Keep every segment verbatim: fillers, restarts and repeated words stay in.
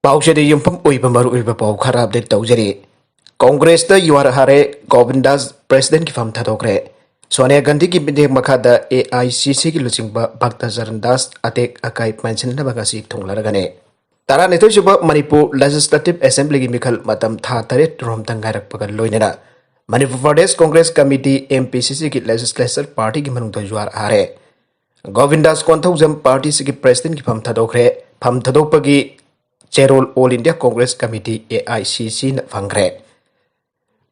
ꯄꯥꯎꯁꯤꯗ ꯌꯨꯝꯐꯝ ꯑꯣꯏꯕ ꯃꯔꯨꯑꯣꯏꯕ ꯄꯥꯎ ꯈꯔ ꯑꯞꯗꯦꯠ ꯇꯧꯖꯔꯤ꯫ ꯀꯣꯡꯒ꯭ꯔꯦꯁꯇ ꯌꯨ ꯑꯥꯔ ꯍꯥꯔꯦ, ꯒꯣꯕꯤꯟꯗꯥꯁ ꯄ꯭ꯔꯦꯁꯤꯗꯦꯟꯠꯀꯤ ꯐꯝ ꯊꯥꯗꯣꯛꯈ꯭ꯔꯦ꯫ ꯁꯣꯅꯤꯌꯥ ꯒꯥꯟꯙꯤꯒꯤ ꯃꯤꯠꯌꯦꯡ ꯃꯈꯥꯗ ꯑꯦ ꯑꯥꯏ ꯁꯤ ꯁꯤꯒꯤ ꯂꯨꯆꯤꯡꯕ ꯚꯛꯇ ꯆꯔꯟ ꯗꯥꯁ ꯑꯇꯦꯛ ꯑꯀꯥꯏ ꯃꯦꯟꯁꯤꯟꯅꯕ ꯉꯁꯤ ꯊꯨꯡꯂꯔꯒꯅꯤ꯫ ꯇꯔꯥꯅꯤꯊꯣꯏꯁꯨꯕ ꯃꯅꯤꯄꯨꯔ ꯂꯦꯖꯤꯁꯂꯦꯇꯤꯚ ꯑꯦꯁꯦꯝꯕ꯭ꯂꯤꯒꯤ ꯃꯤꯈꯜ ꯃꯇꯝ ꯊꯥ ꯇꯔꯦꯠ ꯔꯣꯝꯇꯪ ꯉꯥꯏꯔꯛꯄꯒ ꯂꯣꯏꯅꯅ Manipur Pradesh Congress committee, M P ꯁꯤ ꯁꯤꯒꯤ ꯂꯦꯖꯤꯁꯂꯦꯆꯔ ꯄꯥꯔꯇꯤꯒꯤ ꯃꯅꯨꯡꯗ ꯌꯨ ꯑꯥꯔ ꯍꯥꯔꯦ꯫ ꯒꯣꯕꯤꯟꯗꯥꯁ ꯀꯣꯟꯊꯧꯖꯝ ꯄꯥꯔꯇꯤꯁꯤꯒꯤ ꯄ꯭ꯔꯦꯁꯤꯗꯦꯟꯠꯀꯤ ꯐꯝ ꯊꯥꯗꯣꯛꯈ꯭ꯔꯦ꯫ ꯐꯝ ꯊꯥꯗꯣꯛꯄꯒꯤ ꯆꯦꯔꯣꯜ all India congress committee, A I C ꯁꯤꯅ ꯐꯪꯈ꯭ꯔꯦ꯫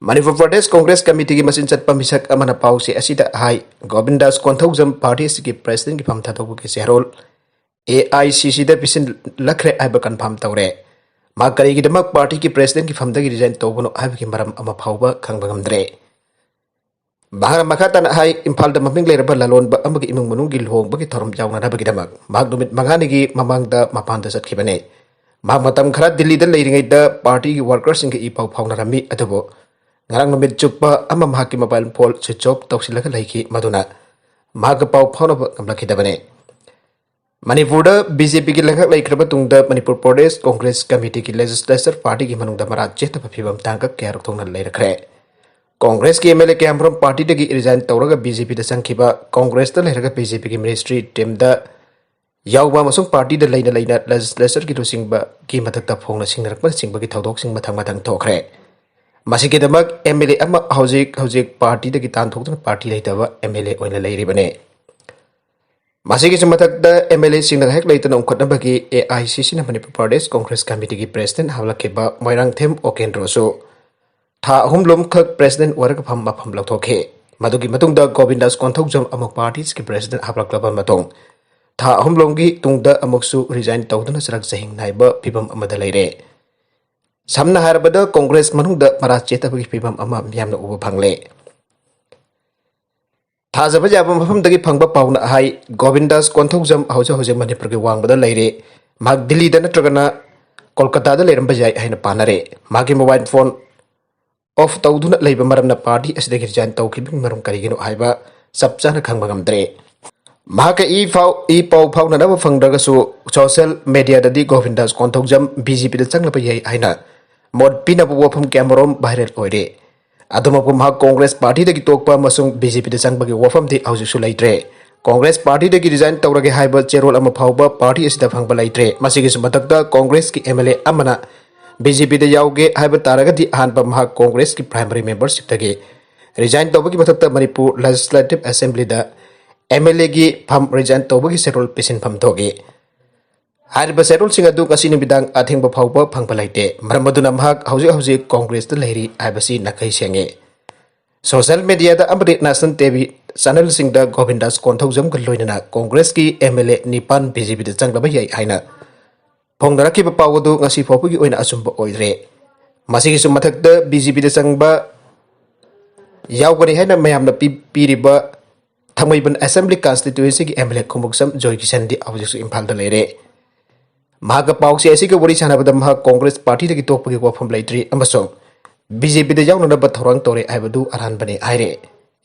ꯃꯅꯤꯄꯨꯔ ꯄ꯭ꯔꯗꯦꯁ ꯀꯣꯡꯒ꯭ꯔꯦꯁ ꯀꯃꯤꯇꯤꯒꯤ ꯃꯆꯤꯟ ꯆꯠꯄ ꯃꯤꯁꯛ ꯑꯃꯅ ꯄꯥꯎꯆꯦ ꯑꯁꯤꯗ ꯍꯥꯏ, ꯒꯣꯕꯤꯟꯗꯥꯁ ꯀꯣꯟꯊꯧꯖꯝ ꯄꯥꯔꯇꯤ ꯑꯁꯤꯒꯤ ꯄ꯭ꯔꯦꯁꯤꯗꯦꯟꯠꯀꯤ ꯐꯝ ꯊꯥꯗꯣꯛꯄꯒꯤ ꯆꯦꯔꯣꯜ ꯑꯦ ꯑꯥꯏ ꯁꯤ ꯁꯤꯗ ꯄꯤꯁꯤꯜꯂꯛꯈ꯭ꯔꯦ ꯍꯥꯏꯕ ꯀꯟꯐꯥꯔꯝ ꯇꯧꯔꯦ꯫ ꯃꯥ ꯀꯔꯤꯒꯤꯗꯃꯛ ꯄꯥꯔꯇꯤꯒꯤ ꯄ꯭ꯔꯦꯁꯤꯗꯦꯟꯠꯀꯤ ꯐꯝꯗꯒꯤ ꯔꯤꯖꯥꯏꯟ ꯇꯧꯕꯅꯣ ꯍꯥꯏꯕꯒꯤ ꯃꯔꯝ ꯑꯃ ꯐꯥꯎꯕ ꯈꯪꯕ ꯉꯝꯗ꯭ꯔꯦ꯫ ꯃꯍꯥꯛꯅ ꯃꯈꯥ ꯇꯥꯅ ꯍꯥꯏ, ꯏꯝꯐꯥꯜꯗ ꯃꯃꯤꯡ ꯂꯩꯔꯕ ꯂꯂꯣꯟꯕ ꯑꯃꯒꯤ ꯏꯃꯨꯡ ꯃꯅꯨꯡꯒꯤ ꯂꯨꯍꯣꯡꯕꯒꯤ ꯊꯧꯔꯝ ꯌꯥꯎꯅꯅꯕꯒꯤꯗꯃꯛ ꯃꯍꯥꯛ ꯅꯨꯃꯤꯠ ꯃꯉꯥꯅꯤꯒꯤ ꯃꯃꯥꯡꯗ ꯃꯄꯥꯟꯗ ꯆꯠꯈꯤꯕꯅꯤ꯫ ꯃꯍꯥꯛ ꯃꯇꯝ ꯈꯔ ꯗꯤꯜꯂꯤꯗ ꯂꯩꯔꯤꯉꯩꯗ ꯄꯥꯔꯇꯤꯒꯤ ꯋꯥꯔꯀꯔꯁꯤꯡꯒ ꯏ ꯄꯥꯎ ꯐꯥꯎꯅꯔꯝꯃꯤ, ꯑꯗꯨꯕꯨ ꯉꯔꯥꯡ ꯅꯨꯃꯤꯠ ꯆꯨꯞꯄ ꯑꯃ ꯃꯍꯥꯛꯀꯤ ꯃꯣꯕꯥꯏꯜ ꯐꯣꯟ ꯁ꯭ꯋꯤꯆ ꯑꯣꯐ ꯇꯧꯁꯤꯜꯂꯒ ꯂꯩꯈꯤ, ꯃꯗꯨꯅ ꯃꯍꯥꯛꯀ ꯄꯥꯎ ꯐꯥꯎꯅꯕ ꯉꯝꯂꯛꯈꯤꯗꯕꯅꯤ꯫ ꯃꯅꯤꯄꯨꯔꯗ ꯕꯤ ꯖꯦ ꯄꯤꯒꯤ ꯂꯩꯉꯥꯛ ꯂꯩꯈ꯭ꯔꯕ ꯇꯨꯡꯗ ꯃꯅꯤꯄꯨꯔ ꯄ꯭ꯔꯗꯦꯁ ꯀꯣꯡꯒ꯭ꯔꯦꯁ ꯀꯃꯤꯇꯤꯒꯤ ꯂꯦꯖꯤꯁꯂꯦꯆꯔ ꯄꯥꯔꯇꯤꯒꯤ ꯃꯅꯨꯡꯗ ꯃꯔꯥ ꯆꯦꯠꯇꯕ ꯐꯤꯕꯝ ꯇꯥꯡꯀꯛ ꯀꯌꯥꯔꯛ ꯊꯣꯛꯅ ꯂꯩꯔꯛꯈ꯭ꯔꯦ꯫ ꯀꯣꯡꯒ꯭ꯔꯦꯁꯀꯤ ꯑꯦꯝ ꯑꯦꯜ ꯑꯦ ꯀꯌꯥꯃꯔꯨꯝ ꯄꯥꯔꯇꯤꯗꯒꯤ ꯔꯤꯖꯥꯏꯟ ꯇꯧꯔꯒ ꯕꯤ ꯖꯦ ꯄꯤꯗ ꯆꯪꯈꯤꯕ, ꯀꯣꯡꯒ꯭ꯔꯦꯁꯇ ꯂꯩꯔꯒ ꯕꯤ ꯖꯦ ꯄꯤꯒꯤ ꯃꯤꯅꯤꯁꯇ꯭ꯔꯤ ꯇꯤꯝꯗ ꯌꯥꯎꯕ ꯑꯃꯁꯨꯡ ꯄꯥꯔꯇꯤꯗ ꯂꯩꯅ ꯂꯩꯅ ꯂꯦꯖꯤꯁꯂꯦꯆꯔꯒꯤ ꯂꯨꯆꯤꯡꯕꯒꯤ ꯃꯊꯛꯇ ꯐꯣꯡꯅ ꯁꯤꯡꯅꯔꯛꯄꯅꯆꯤꯡꯕꯒꯤ ꯊꯧꯗꯣꯛꯁꯤꯡ ꯃꯊꯪ ꯃꯊꯪ ꯊꯣꯛꯈ꯭ꯔꯦ꯫ ꯃꯁꯤꯒꯤꯗꯃꯛ ꯑꯦꯝ ꯑꯦꯜ ꯑꯦ ꯑꯃ ꯍꯧꯖꯤꯛ ꯍꯧꯖꯤꯛ ꯄꯥꯔꯇꯤꯗꯒꯤ ꯇꯥꯟꯊꯣꯛꯇꯨꯅ ꯄꯥꯔꯇꯤ ꯂꯩꯇꯕ ꯑꯦꯝ ꯑꯦꯜ ꯑꯦ ꯑꯣꯏꯅ ꯂꯩꯔꯤꯕꯅꯤ꯫ ꯃꯁꯤꯒꯤꯁꯨ ꯃꯊꯛꯇ ꯑꯦꯝ ꯑꯦꯜ ꯑꯦꯁꯤꯡꯅ ꯉꯥꯏꯍꯥꯛ ꯂꯩꯇꯅ ꯎꯪꯈꯠꯅꯕꯒꯤ ꯑꯦ ꯑꯥꯏ ꯁꯤ ꯁꯤꯅ ꯃꯅꯤꯄꯨꯔ ꯄ꯭ꯔꯗꯦꯁ ꯀꯣꯡꯒ꯭ꯔꯦꯁ ꯀꯃꯤꯇꯤꯒꯤ ꯄ꯭ꯔꯦꯁꯤꯗꯦꯟꯠ ꯍꯥꯞꯂꯛꯈꯤꯕ ꯃꯣꯏꯔꯥꯡꯊꯦꯝ ꯑꯣꯀꯦꯟꯗ꯭ꯔꯣꯁꯨ ꯊꯥ ꯑꯍꯨꯝ ꯂꯣꯝꯈꯛ ꯄ꯭ꯔꯦꯁꯤꯗꯦꯟꯠ ꯑꯣꯏꯔꯒ ꯐꯝ ꯃꯐꯝ ꯂꯧꯊꯣꯛꯈꯤ꯫ ꯃꯗꯨꯒꯤ ꯃꯇꯨꯡꯗ ꯒꯣꯕꯤꯟꯗꯥꯁ ꯀꯣꯟꯊꯧꯖꯝ ꯑꯃꯨꯛ ꯄꯥꯔꯇꯤꯁꯤꯒꯤ ꯄ꯭ꯔꯦꯁꯤꯗꯦꯟꯠ ꯍꯥꯞꯂꯛꯂꯕ ꯃꯇꯨꯡ ꯊꯥ ꯑꯍꯨꯝ ꯂꯣꯝꯒꯤ ꯇꯨꯡꯗ ꯑꯃꯨꯛꯁꯨ ꯔꯤꯖꯥꯏꯟ ꯇꯧꯗꯨꯅ ꯆꯔꯛ ꯆꯍꯤꯡ ꯅꯥꯏꯕ ꯐꯤꯕꯝ ꯑꯃꯗ ꯂꯩꯔꯦ꯫ ꯁꯝꯅ ꯍꯥꯏꯔꯕꯗ ꯀꯣꯡꯒ꯭ꯔꯦꯁ ꯃꯅꯨꯡꯗ ꯃꯔꯥ ꯆꯦꯠꯇꯕꯒꯤ ꯐꯤꯕꯝ ꯑꯃ ꯃꯤꯌꯥꯝꯅ ꯎꯕ ꯐꯪꯂꯦ꯫ ꯊꯥꯖꯕ ꯌꯥꯕ ꯃꯐꯝꯗꯒꯤ ꯐꯪꯕ ꯄꯥꯎꯅ ꯍꯥꯏ, ꯒꯣꯕꯤꯟꯗꯥꯁ ꯀꯣꯟꯊꯧꯖꯝ ꯍꯧꯖꯤꯛ ꯍꯧꯖꯤꯛ ꯃꯅꯤꯄꯨꯔꯒꯤ ꯋꯥꯡꯃꯗ ꯂꯩꯔꯦ꯫ ꯃꯍꯥꯛ ꯗꯤꯜꯂꯤꯗ ꯅꯠꯇ꯭ꯔꯒꯅ ꯀꯣꯜꯀꯇꯥꯗ ꯂꯩꯔꯝꯕ ꯌꯥꯏ ꯍꯥꯏꯅ ꯄꯥꯅꯔꯦ꯫ ꯃꯥꯒꯤ ꯃꯣꯕꯥꯏꯜ ꯐꯣꯟ ꯑꯣꯐ ꯇꯧꯗꯨꯅ ꯂꯩꯕ ꯃꯔꯝꯅ ꯄꯥꯔꯇꯤ ꯑꯁꯤꯗꯒꯤ ꯔꯤꯖꯥꯏꯟ ꯇꯧꯈꯤꯕꯒꯤ ꯃꯔꯝ ꯀꯔꯤꯒꯤꯅꯣ ꯍꯥꯏꯕ ꯆꯞ ꯆꯥꯅ ꯈꯪꯕ ꯉꯝꯗ꯭ꯔꯦ꯫ ꯃꯍꯥꯛꯀ ꯏ ꯐꯥꯎ ꯏ ꯄꯥꯎ ꯐꯥꯎꯅꯅꯕ ꯐꯪꯗ꯭ꯔꯒꯁꯨ, ꯁꯣꯁꯤꯌꯦꯜ ꯃꯦꯗꯤꯌꯥꯗꯗꯤ ꯒꯣꯕꯤꯟꯗꯥꯁ ꯀꯣꯟꯊꯧꯖꯝ ꯕꯤ ꯖꯦ ꯄꯤꯗ ꯆꯪꯂꯕ ꯌꯥꯏ ꯍꯥꯏꯅ ꯃꯣꯠ ꯄꯤꯅꯕ ꯋꯥꯐꯝ ꯀꯌꯥꯃꯔꯣꯝ ꯚꯥꯏꯔꯦꯜ ꯑꯣꯏꯔꯦ꯫ ꯑꯗꯨꯃꯛꯄꯨ ꯃꯍꯥꯛ ꯀꯣꯡꯒ꯭ꯔꯦꯁ ꯄꯥꯔꯇꯤꯗꯒꯤ ꯇꯣꯛꯄ ꯑꯃꯁꯨꯡ ꯕꯤ ꯖꯦ ꯄꯤꯗ ꯆꯪꯕꯒꯤ ꯋꯥꯐꯝꯗꯤ ꯍꯧꯖꯤꯛꯁꯨ ꯂꯩꯇ꯭ꯔꯦ꯫ ꯀꯣꯡꯒ꯭ꯔꯦꯁ ꯄꯥꯔꯇꯤꯗꯒꯤ ꯔꯤꯖꯥꯏꯟ ꯇꯧꯔꯒꯦ ꯍꯥꯏꯕ ꯆꯦꯔꯣꯜ ꯑꯃ ꯐꯥꯎꯕ ꯄꯥꯔꯇꯤ ꯑꯁꯤꯗ ꯐꯪꯕ ꯂꯩꯇ꯭ꯔꯦ꯫ ꯃꯁꯤꯒꯤꯁꯨ ꯃꯊꯛꯇ ꯀꯣꯡꯒ꯭ꯔꯦꯁꯀꯤ ꯑꯦꯝ ꯑꯦꯜ ꯑꯦ ꯑꯃꯅ ꯕꯤ ꯖꯦ ꯄꯤꯗ ꯌꯥꯎꯒꯦ ꯍꯥꯏꯕ ꯇꯥꯔꯒꯗꯤ ꯑꯍꯥꯟꯕ ꯃꯍꯥꯛ ꯀꯣꯡꯒ꯭ꯔꯦꯁꯀꯤ ꯄ꯭ꯔꯥꯏꯃꯔꯤ ꯃꯦꯝꯕꯔꯁꯤꯞꯇꯒꯤ ꯔꯤꯖꯥꯏꯟ ꯇꯧꯕꯒꯤ ꯃꯊꯛꯇ ꯃꯅꯤꯄꯨꯔ ꯂꯦꯖꯤꯁꯂꯦꯇꯤꯚ ꯑꯦꯁꯦꯝꯕ꯭ꯂꯤꯗ ꯑꯦꯝ ꯑꯦꯜ ꯑꯦꯒꯤ ꯐꯝ ꯔꯤꯖꯥꯏꯟ ꯇꯧꯕꯒꯤ ꯆꯦꯔꯣꯜ ꯄꯤꯁꯤꯟꯐꯝ ꯊꯣꯛꯏ꯫ ꯍꯥꯏꯔꯤꯕ ꯆꯦꯔꯣꯜꯁꯤꯡ ꯑꯗꯨ ꯉꯁꯤ ꯅꯨꯃꯤꯗꯥꯡ ꯑꯊꯦꯡꯕ ꯐꯥꯎꯕ ꯐꯪꯕ ꯂꯩꯇꯦ꯫ ꯃꯔꯝ ꯑꯗꯨꯅ ꯃꯍꯥꯛ ꯍꯧꯖꯤꯛ ꯍꯧꯖꯤꯛ ꯀꯣꯡꯒ꯭ꯔꯦꯁꯇ ꯂꯩꯔꯤ ꯍꯥꯏꯕꯁꯤ ꯅꯥꯈꯩ ꯁꯦꯡꯉꯤ꯫ ꯁꯣꯁꯤꯌꯦꯜ ꯃꯦꯗꯤꯌꯥꯗ ꯑꯃꯗꯤ ꯅꯦꯁꯅꯦꯜ ꯇꯤ ꯚꯤ ꯆꯦꯅꯦꯜꯁꯤꯡꯗ ꯒꯣꯕꯤꯟꯗꯥꯁ ꯀꯣꯟꯊꯧꯖꯝꯒ ꯂꯣꯏꯅꯅ ꯀꯣꯡꯒ꯭ꯔꯦꯁꯀꯤ ꯑꯦꯝ ꯑꯦꯜ ꯑꯦ ꯅꯤꯄꯥꯟ ꯕꯤ ꯖꯦ ꯄꯤꯗ ꯆꯪꯂꯕ ꯌꯥꯏ ꯍꯥꯏꯅ ꯐꯣꯡꯅꯔꯛꯈꯤꯕ ꯄꯥꯎ ꯑꯗꯨ ꯉꯁꯤ ꯐꯥꯎꯕꯒꯤ ꯑꯣꯏꯅ ꯑꯆꯨꯝꯕ ꯑꯣꯏꯗ꯭ꯔꯦ꯫ ꯃꯁꯤꯒꯤꯁꯨ ꯃꯊꯛꯇ ꯕꯤ ꯖꯦ ꯄꯤꯗ ꯆꯪꯕ ꯌꯥꯎꯒꯅꯤ ꯍꯥꯏꯅ ꯃꯌꯥꯝꯅ ꯄꯤ-, ꯄꯤꯔꯤꯕ ꯊꯥꯡꯃꯩꯕꯟ ꯑꯦꯁꯦꯝꯕ꯭ꯂꯤ ꯀꯟꯁꯇꯤꯇ꯭ꯋꯦꯟꯁꯤꯒꯤ ꯑꯦꯝ ꯑꯦꯜ ꯑꯦ ꯈꯣꯡꯎꯞꯁꯝ ꯖꯣꯏ ꯀꯤꯁꯟꯗꯤ ꯍꯧꯖꯤꯛꯁꯨ ꯏꯝꯐꯥꯜꯗ ꯂꯩꯔꯦ꯫ ꯃꯍꯥꯛꯀ ꯄꯥꯎꯆꯦ ꯑꯁꯤꯒ ꯋꯥꯔꯤ ꯁꯥꯟꯅꯕꯗ ꯃꯍꯥꯛ ꯀꯣꯡꯒ꯭ꯔꯦꯁ ꯄꯥꯔꯇꯤꯗꯒꯤ ꯇꯣꯛꯄꯒꯤ ꯋꯥꯐꯝ ꯂꯩꯇ꯭ꯔꯤ ꯑꯃꯁꯨꯡ ꯕꯤ ꯖꯦ ꯄꯤꯗ ꯌꯥꯎꯅꯅꯕ ꯊꯧꯔꯥꯡ ꯇꯧꯔꯦ ꯍꯥꯏꯕꯗꯨ ꯑꯔꯥꯟꯕꯅꯤ ꯍꯥꯏꯔꯦ꯫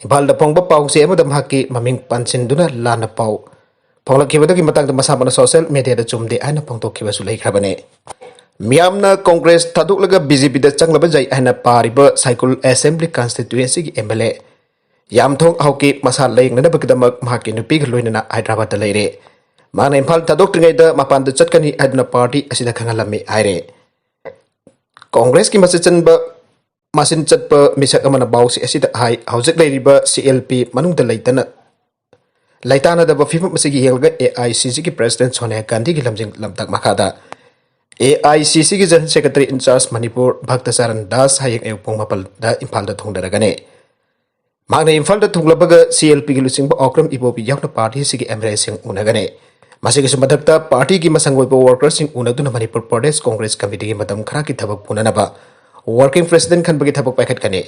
ꯏꯝꯐꯥꯜꯗ ꯐꯣꯡꯕ ꯄꯥꯎꯆꯦ ꯑꯃꯗ ꯃꯍꯥꯛꯀꯤ ꯃꯃꯤꯡ ꯄꯟꯁꯤꯟꯗꯨꯅ ꯂꯥꯟꯅ ꯄꯥꯎ ꯐꯣꯡꯂꯛꯈꯤꯕꯗꯒꯤ ꯃꯇꯥꯡꯗ ꯃꯁꯥꯃꯛꯅ ꯁꯣꯁꯤꯌꯦꯜ ꯃꯦꯗꯤꯌꯥꯗ ꯆꯨꯝꯗꯦ ꯍꯥꯏꯅ ꯐꯣꯡꯗꯣꯛꯈꯤꯕꯁꯨ ꯂꯩꯈ꯭ꯔꯕꯅꯤ꯫ ꯃꯤꯌꯥꯝꯅ ꯀꯣꯡꯒ꯭ꯔꯦꯁ ꯊꯥꯗꯣꯛꯂꯒ ꯕꯤ ꯖꯦ ꯄꯤꯗ ꯆꯪꯂꯕ ꯌꯥꯏ ꯍꯥꯏꯅ ꯄꯥꯔꯤꯕ ꯁꯥꯏꯀꯨꯜ assembly ꯀꯟꯁꯇꯤꯇ꯭ꯋꯦꯟꯁꯤꯒꯤ M L A ꯌꯥꯝꯊꯣꯡ Haokip ꯃꯁꯥ ꯂꯥꯌꯦꯡꯅꯅꯕꯒꯤꯗꯃꯛ ꯃꯍꯥꯛꯀꯤ ꯅꯨꯄꯤꯒ ꯂꯣꯏꯅꯅ ꯍꯥꯏꯗ꯭ꯔꯕꯥꯗꯇ ꯂꯩꯔꯦ꯫ ꯃꯍꯥꯛꯅ ꯏꯝꯐꯥꯜ ꯊꯥꯗꯣꯛꯇ꯭ꯔꯤꯉꯩꯗ ꯃꯄꯥꯟꯗ ꯆꯠꯀꯅꯤ ꯍꯥꯏꯗꯨꯅ ꯄꯥꯔꯇꯤ ꯑꯁꯤꯗ ꯈꯪꯍꯜꯂꯝꯃꯤ ꯍꯥꯏꯔꯦ꯫ ꯀꯣꯡꯒ꯭ꯔꯦꯁꯀꯤ ꯃꯆꯤꯟ ꯆꯟꯕ, ꯃꯆꯤꯟ ꯆꯠꯄ ꯃꯤꯁꯛ ꯑꯃꯅ ꯄꯥꯎꯆꯦ ꯑꯁꯤꯗ ꯍꯥꯏ, ꯍꯧꯖꯤꯛ ꯂꯩꯔꯤꯕ ꯁꯤ ꯑꯦꯜ ꯄꯤ ꯃꯅꯨꯡꯗ ꯂꯩꯇꯅ, ꯂꯩꯇꯥꯅꯗꯕ ꯐꯤꯕꯝ ꯑꯁꯤꯒꯤ ꯌꯦꯡꯂꯒ ꯑꯦ ꯑꯥꯏ ꯁꯤ ꯁꯤꯒꯤ ꯄ꯭ꯔꯦꯁꯤꯗꯦꯟꯠ ꯁꯣꯅꯤꯌꯥ ꯒꯥꯟꯙꯤꯒꯤ ꯂꯝꯖꯤꯡ ꯂꯝꯇꯥꯛ ꯃꯈꯥꯗ ꯑꯦ ꯑꯥꯏ ꯁꯤ ꯁꯤꯒꯤ general secretary in charge Manipur Bhakta Charan Das ꯍꯌꯦꯡ ꯑꯌꯨꯛ ꯄꯨꯡ ꯃꯥꯄꯜꯗ ꯏꯝꯐꯥꯜꯗ ꯊꯨꯡꯂꯔꯒꯅꯤ꯫ ꯃꯍꯥꯛꯅ ꯏꯝꯐꯥꯜꯗ ꯊꯨꯡꯂꯕꯒ ꯁꯤ ꯑꯦꯜ ꯄꯤꯒꯤ ꯂꯨꯆꯤꯡꯕ ꯑꯣꯀ꯭ꯔꯝ ꯏꯕꯣꯕꯤ ꯌꯥꯎꯅ ꯄꯥꯔꯇꯤ ꯑꯁꯤꯒꯤ ꯑꯦꯝ ꯑꯦꯜ ꯑꯦꯁꯤꯡ ꯎꯅꯒꯅꯤ꯫ ꯃꯁꯤꯒꯤꯁꯨ ꯃꯊꯛꯇ ꯄꯥꯔꯇꯤꯒꯤ ꯃꯁꯪ ꯑꯣꯏꯕ ꯋꯥꯔꯀꯔꯁꯤꯡ ꯎꯅꯗꯨꯅ ꯃꯅꯤꯄꯨꯔ ꯄ꯭ꯔꯗꯦꯁ ꯀꯣꯡꯒ꯭ꯔꯦꯁ ꯀꯃꯤꯇꯤꯒꯤ ꯃꯇꯝ ꯈꯔꯒꯤ ꯊꯕꯛ ꯄꯨꯅꯅꯕ ꯋꯥꯔꯀꯤꯡ ꯄ꯭ꯔꯦꯁꯤꯗꯦꯟꯠ ꯈꯟꯕꯒꯤ ꯊꯕꯛ ꯄꯥꯏꯈꯠꯀꯅꯤ꯫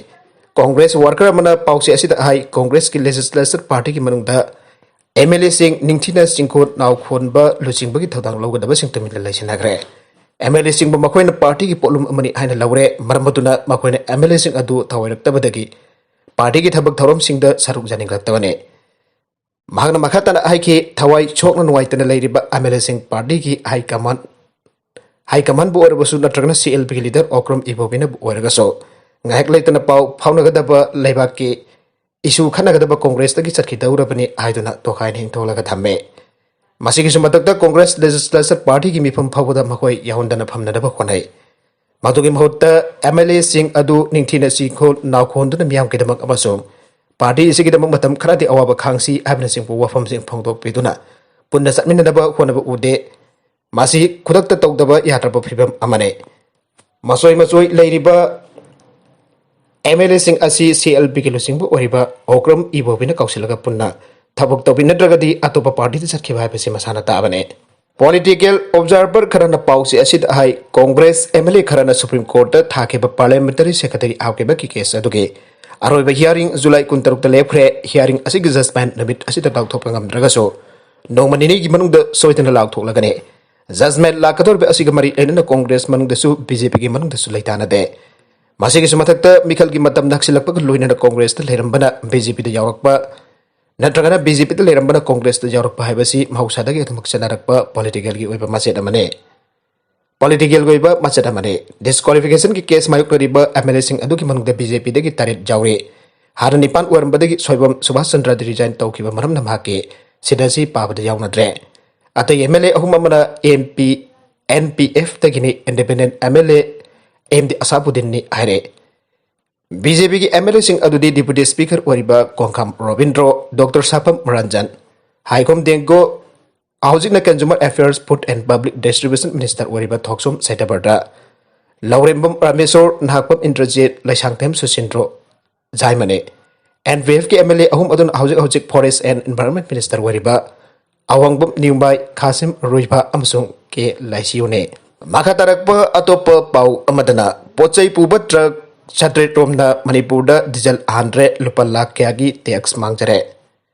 ꯀꯣꯡꯒ꯭ꯔꯦꯁ ꯋꯥꯔꯀꯔ ꯑꯃꯅ ꯄꯥꯎꯆꯦ ꯑꯁꯤꯗ ꯍꯥꯏ, ꯀꯣꯡꯒ꯭ꯔꯦꯁꯀꯤ ꯂꯦꯖꯤꯁꯂꯦꯆꯔ ꯄꯥꯔꯇꯤꯒꯤ ꯃꯅꯨꯡꯗ ꯑꯦꯝ ꯑꯦꯜ ꯑꯦꯁꯤꯡ ꯅꯤꯡꯊꯤꯅ ꯆꯤꯡꯈꯣꯟ ꯅꯥꯎꯈꯣꯟꯕ ꯂꯨꯆꯤꯡꯕꯒꯤ ꯊꯧꯗꯥꯡ ꯂꯧꯒꯗꯕꯁꯤꯡ ꯇꯨꯃꯤꯟꯅ ꯂꯩꯁꯤꯟꯅꯈ꯭ꯔꯦ꯫ ꯑꯦꯝ ꯑꯦꯜ ꯑꯦꯁꯤꯡꯕꯨ ꯃꯈꯣꯏꯅ ꯄꯥꯔꯇꯤꯒꯤ ꯄꯣꯠꯂꯨꯝ ꯑꯃꯅꯤ ꯍꯥꯏꯅ ꯂꯧꯔꯦ꯫ ꯃꯔꯝ ꯑꯗꯨꯅ ꯃꯈꯣꯏꯅ ꯑꯦꯝ ꯑꯦꯜ ꯑꯦꯁꯤꯡ ꯑꯗꯨ ꯊꯑꯣꯏꯔꯛꯇꯕꯗꯒꯤ ꯄꯥꯔꯇꯤꯒꯤ ꯊꯕꯛ ꯊꯧꯔꯝꯁꯤꯡꯗ ꯁꯔꯨꯛ ꯌꯥꯅꯤꯡꯂꯛꯇꯕꯅꯤ꯫ ꯃꯍꯥꯛꯅ ꯃꯈꯥ ꯇꯥꯅ ꯍꯥꯏꯈꯤ, ꯊꯋꯥꯏ ꯁꯣꯛꯅ ꯅꯨꯡꯉꯥꯏꯇꯅ ꯂꯩꯔꯤꯕ MLA ꯁꯤꯡ, ꯄꯥꯔꯇꯤꯒꯤ ꯍꯥꯏ ꯀꯃꯥꯟ, ꯍꯥꯏ ꯀꯃꯥꯟꯕꯨ ꯑꯣꯏꯔꯕꯁꯨ ꯅꯠꯇ꯭ꯔꯒꯅ CLP ꯒꯤ ꯂꯤꯗꯔ ꯑꯣꯀ꯭ꯔꯝ ꯏꯕꯣꯕꯤꯅꯕꯨ ꯑꯣꯏꯔꯒꯁꯨ ꯉꯥꯏꯍꯥꯛ ꯂꯩꯇꯅ ꯄꯥꯎ ꯐꯥꯎꯅꯒꯗꯕ, ꯂꯩꯕꯥꯛꯀꯤ ꯏꯁꯨ ꯈꯟꯅꯒꯗꯕ ꯀꯣꯡꯒ꯭ꯔꯦꯁꯇꯒꯤ ꯆꯠꯈꯤꯗꯧꯔꯕꯅꯤ ꯍꯥꯏꯗꯨꯅ ꯇꯣꯈꯥꯏꯅ ꯍꯤꯡꯊꯣꯛꯂꯒ ꯊꯝꯃꯦ꯫ ꯃꯁꯤꯒꯤꯁꯨ ꯃꯊꯛꯇ ꯀꯣꯡꯒ꯭ꯔꯦꯁ ꯂꯦꯖꯤꯁꯂꯦꯆꯔ ꯄꯥꯔꯇꯤꯒꯤ ꯃꯤꯐꯝ ꯐꯥꯎꯕꯗ ꯃꯈꯣꯏ ꯌꯥꯎꯍꯟꯗꯅ ꯐꯝꯅꯅꯕ ꯍꯣꯠꯅꯩ꯫ ꯃꯗꯨꯒꯤ ꯃꯍꯨꯠꯇ MLA ꯁꯤꯡ ꯑꯗꯨ ꯅꯤꯡꯊꯤꯅ ꯆꯤꯡꯈꯣꯜ ꯅꯥꯎꯈꯣꯟꯗꯨꯅ ꯃꯤꯌꯥꯝꯒꯤꯗꯃꯛ ꯑꯃꯁꯨꯡ ꯄꯥꯔꯇꯤ ꯑꯁꯤꯒꯤꯗꯃꯛ ꯃꯇꯝ ꯈꯔꯗꯤ ꯑꯋꯥꯕ ꯈꯥꯡꯁꯤ ꯍꯥꯏꯕꯅꯆꯤꯡꯕ ꯋꯥꯐꯝꯁꯤꯡ ꯐꯣꯡꯗꯣꯛꯄꯤꯗꯨꯅ ꯄꯨꯟꯅ ꯆꯠꯃꯤꯟꯅꯅꯕ ꯍꯣꯠꯅꯕ ꯎꯗꯦ꯫ ꯃꯁꯤ ꯈꯨꯗꯛꯇ ꯇꯧꯗꯕ ꯌꯥꯗ꯭ꯔꯕ ꯐꯤꯕꯝ ꯑꯃꯅꯤ꯫ ꯃꯆꯣꯏ ꯃꯆꯣꯏ ꯂꯩꯔꯤꯕ MLA ꯁꯤꯡ ꯑꯁꯤ CLP ꯒꯤ ꯂꯨꯆꯤꯡꯕ ꯑꯣꯏꯔꯤꯕ ꯑꯣꯀ꯭ꯔꯝ ꯏꯕꯣꯕꯤꯅ ꯀꯧꯁꯤꯜꯂꯒ ꯄꯨꯟꯅ ꯊꯕꯛ ꯇꯧꯕꯤ, ꯅꯠꯇ꯭ꯔꯒꯗꯤ ꯑꯇꯣꯞꯄ ꯄꯥꯔꯇꯤꯗ ꯆꯠꯈꯤꯕ ꯍꯥꯏꯕꯁꯤ ꯃꯁꯥꯅ ꯇꯥꯕꯅꯤ꯫ Political observer ꯈꯔꯅ ꯄꯥꯎꯆꯦ ꯑꯁꯤꯗ ꯍꯥꯏ, ꯀꯣꯡꯒ꯭ꯔꯦꯁ MLA ꯈꯔꯅ Supreme Court ꯇ ꯊꯥꯈꯤꯕ parliamentary secretary ꯍꯥꯞꯈꯤꯕꯒꯤ case ꯑꯗꯨꯒꯤ ꯑꯔꯣꯏꯕ hearing July ꯀꯨꯟꯇꯔꯨꯛꯇ ꯂꯦꯞꯈ꯭ꯔꯦ꯫ Hearing ꯑꯁꯤꯒꯤ judgment ꯅꯨꯃꯤꯠ ꯑꯁꯤꯗ ꯂꯥꯎꯊꯣꯛꯄ ꯉꯝꯗ꯭ꯔꯒꯁꯨ ꯅꯣꯡꯃ ꯅꯤꯅꯤꯒꯤ ꯃꯅꯨꯡꯗ ꯁꯣꯏꯗꯅ ꯂꯥꯎꯊꯣꯛꯂꯒꯅꯤ꯫ Judgment ꯂꯥꯛꯀꯗꯧꯔꯤꯕ ꯑꯁꯤꯒ ꯃꯔꯤ ꯂꯩꯅꯅ ꯀꯣꯡꯒ꯭ꯔꯦꯁ ꯃꯅꯨꯡꯗꯁꯨ BJP ꯒꯤ ꯃꯅꯨꯡꯗꯁꯨ ꯂꯩꯇꯥꯅꯗꯦ꯫ ꯃꯁꯤꯒꯤꯁꯨ ꯃꯊꯛꯇ ꯃꯤꯈꯜꯒꯤ ꯃꯇꯝ ꯅꯛꯁꯤꯜꯂꯛꯄꯒ ꯂꯣꯏꯅꯅ ꯀꯣꯡꯒ꯭ꯔꯦꯁꯇ ꯂꯩꯔꯝꯕꯅ BJP ꯗ ꯌꯥꯎꯔꯛꯄ, ꯅꯠꯇ꯭ꯔꯒꯅ BJP ꯗ ꯂꯩꯔꯝꯕꯅ ꯀꯣꯡꯒ꯭ꯔꯦꯁꯇ ꯌꯥꯎꯔꯛꯄ ꯍꯥꯏꯕꯁꯤ ꯃꯍꯧꯁꯥꯗꯒꯤ ꯑꯗꯨꯃꯛ ꯆꯠꯅꯔꯛꯄ political ꯒꯤ ꯑꯣꯏꯕ ꯃꯆꯦꯠ ꯑꯃꯅꯤ꯫ Political ꯒꯤ ꯑꯣꯏꯕ ꯃꯆꯦꯠ ꯑꯃꯅꯤ꯫ Disqualification ꯒꯤ case ꯃꯥꯌꯣꯛꯅꯔꯤꯕ MLA ꯁꯤꯡ ꯑꯗꯨꯒꯤ ꯃꯅꯨꯡꯗ BJP ꯗꯒꯤ ꯇꯔꯦꯠ ꯌꯥꯎꯔꯤ꯫ ꯍꯥꯟꯅ ꯅꯤꯄꯥꯟ ꯑꯣꯏꯔꯝꯕꯗꯒꯤ ꯁꯣꯏꯕꯝ ꯁꯨꯕꯥꯁ ꯆꯟꯗ꯭ꯔꯗꯤ resign ꯇꯧꯈꯤꯕ ꯃꯔꯝꯅ ꯃꯍꯥꯛꯀꯤ ꯁꯤꯗ ꯑꯁꯤ ꯄꯥꯕꯗ ꯌꯥꯎꯅꯗ꯭ꯔꯦ꯫ ꯑꯇꯩ MLA ꯑꯍꯨꯝ ꯑꯃꯅ MP, NPF ꯇꯒꯤꯅꯤ, independent MLA ꯑꯦꯝ ꯗꯤ ꯑꯁꯥꯄꯨꯗꯤꯟꯅꯤ ꯍꯥꯏꯔꯦ꯫ BJP ꯒꯤ MLA ꯁꯤꯡ ꯑꯗꯨꯗꯤ Deputy Speaker ꯑꯣꯏꯔꯤꯕ ꯀꯣꯡꯈꯥꯝ ꯔꯣꯕꯤꯟꯗ꯭ꯔꯣ, Doctor ꯁꯥꯐꯝ ꯔꯟꯖꯟ, ꯍꯥꯏꯈꯣꯝ ꯗꯦꯡꯒꯣ, ꯍꯧꯖꯤꯛꯅ Consumer Affairs, Food and Public Distribution Minister ꯑꯣꯏꯔꯤꯕ ꯊꯣꯛꯆꯣꯝ ꯁꯦꯇꯕꯔꯗ, ꯂꯧꯔꯦꯝꯕꯝ ꯔꯥꯃꯦꯁꯣꯔ, ꯅꯍꯥꯛꯄꯝ ꯏꯟꯗ꯭ꯔꯖꯤꯠ, ꯂꯩꯁꯥꯡꯊꯦꯝ ꯁꯨꯁꯤꯟꯗ꯭ꯔꯣ, ꯖꯥꯏꯃꯅꯤ꯫ NPF ꯀꯤ MLA ꯑꯍꯨꯝ ꯑꯗꯨꯅ ꯍꯧꯖꯤꯛ ꯍꯧꯖꯤꯛ Forest and Environment Minister ꯑꯣꯏꯔꯤꯕ ꯑꯋꯥꯡꯕꯝ ꯅꯤꯌꯨꯝꯕꯥꯏ, ꯈꯥꯁꯤꯝ ꯔꯨꯏꯐꯥ ꯑꯃꯁꯨꯡ ꯀꯦ ꯂꯥꯏꯁꯤꯌꯨꯅꯤ꯫ ꯃꯈꯥ ꯇꯥꯔꯛꯄ ꯑꯇꯣꯞꯄ ꯄꯥꯎ ꯑꯃꯗꯅ, ꯄꯣꯠ ꯆꯩ ꯄꯨꯕ truck ꯆꯥꯇ꯭ꯔꯦꯠ ꯔꯣꯝꯅ ꯃꯅꯤꯄꯨꯔꯗ diesel ꯍꯥꯟꯗ꯭ꯔꯦ, ꯂꯨꯄꯥ ꯂꯥꯈ ꯀꯌꯥꯒꯤ tax ꯃꯥꯡꯖꯔꯦ꯫